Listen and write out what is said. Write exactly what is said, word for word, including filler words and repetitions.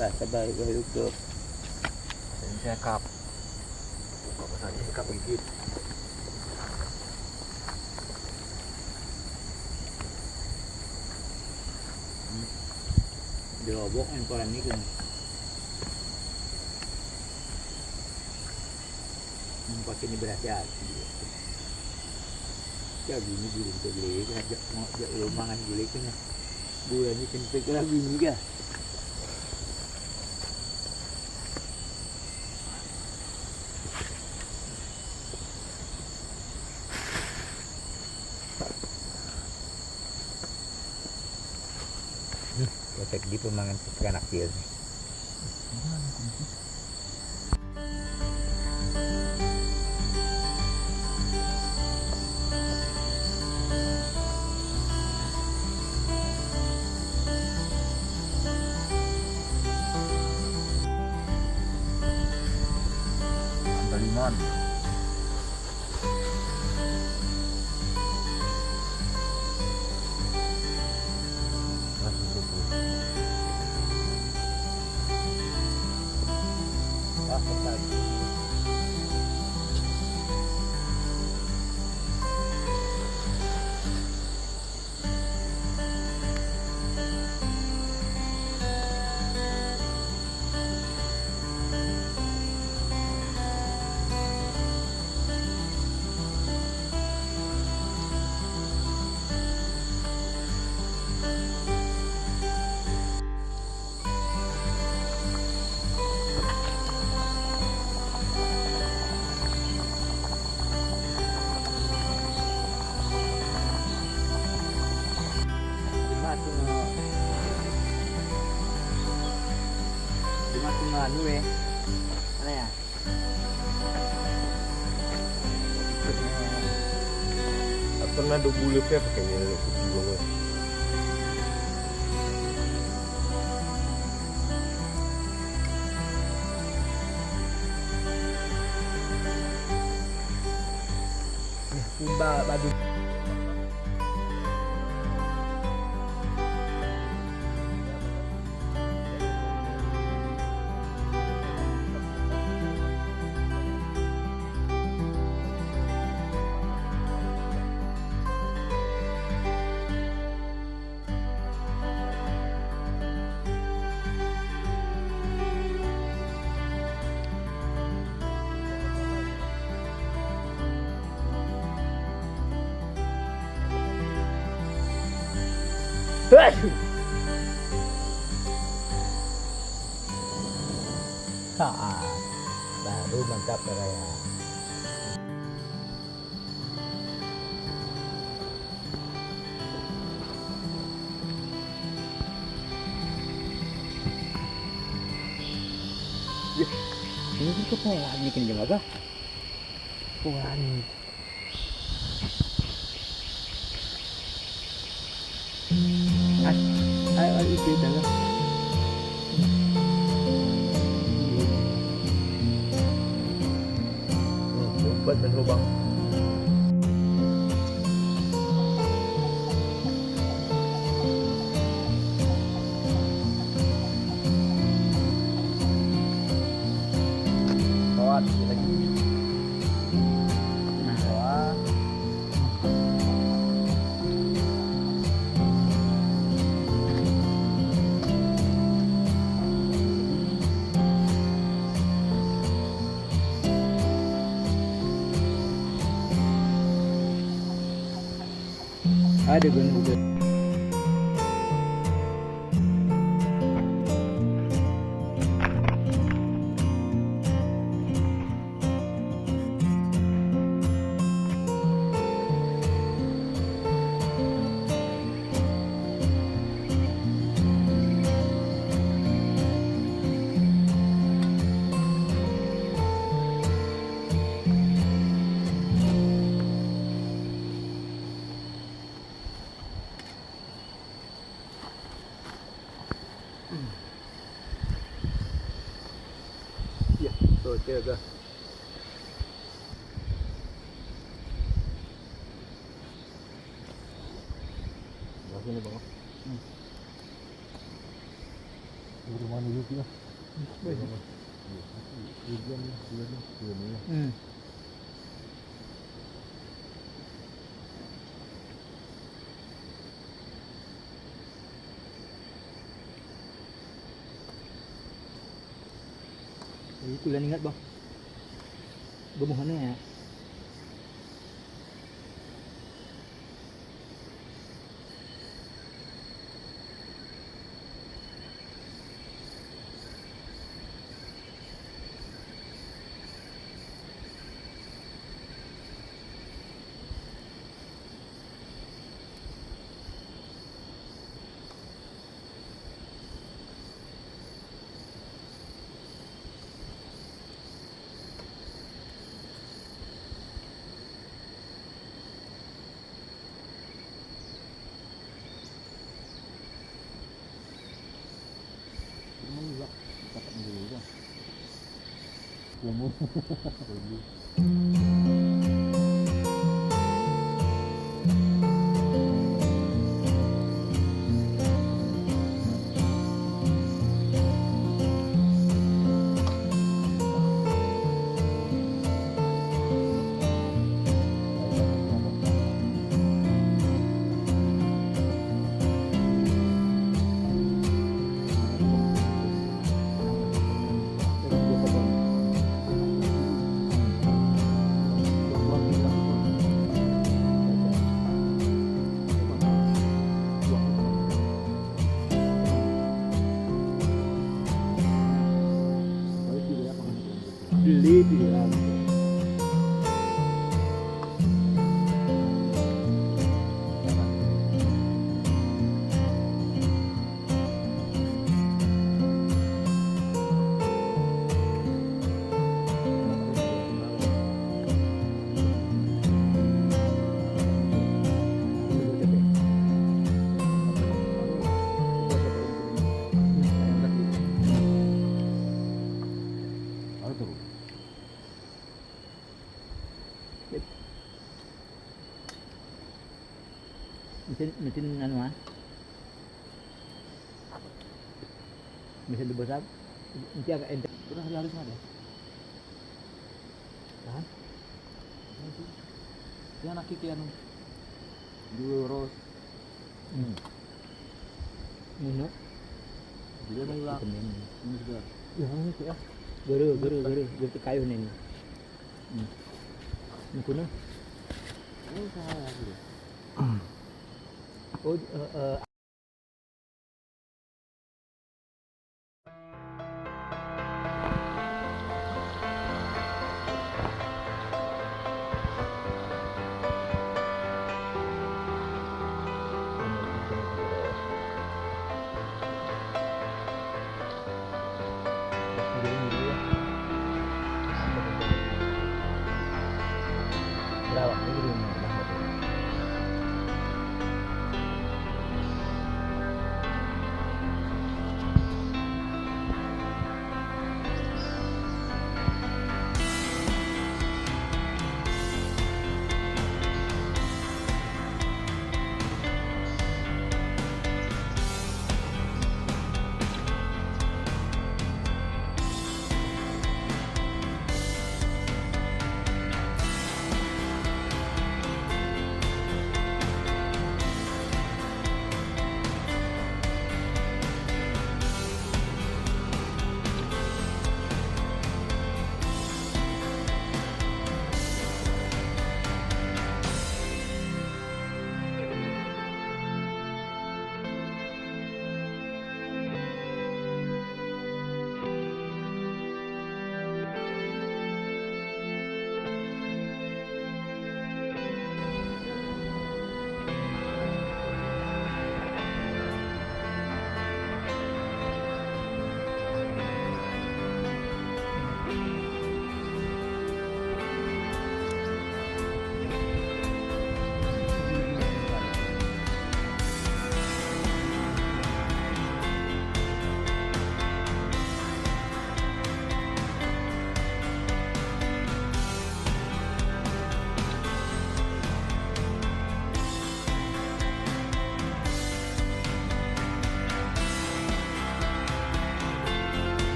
Sabar, sabar, sabar, sabar. Saya cakap. Buka pasal cakap gigit. Dia robok ni, koran ni kan. Hmm, pakai ni berasa hati. Ya, gini gulai tu gulai, jak, jak rumah kan gulai kena. Bulan ni kena pergi gulai ni kah? Hmm, kocak di pemangan kesukaan akhir. Taliman. Cuma tu, cuma tu anu, eh. Mana ya? Apa na dua bulan pun pakai ni, kupi bawah. Kumba badu. Saat baru mantap raya. Yeh, ini ke pohon ni kena jaga. Pohon ni. Ai, ai, ai, itu dah lah. Hmm, umpet dan lubang. Kawat sikit lagi. Nah. Kawat. Ada guna juga. Ya, betul ke? Dah sini, Bang. Hmm. Rumah ni juga. Hmm. Jadi, tu lah ingat, bah. Gemoh ni, ya. Mesin, mesin anu, ah. Mesin terbesar. Nanti agak enteng. Udah, udah harus ada. Hah? Yang nak kiki anu. Dua ros. Hmm. Minum. Bila main ulang? Ini sudah. Ya, ini tu, ah. Guru, guru, guru. Guru tu kayu ni, ni. Hmm. Ni kuna. Oh, salah aku. Oh, eh, eh.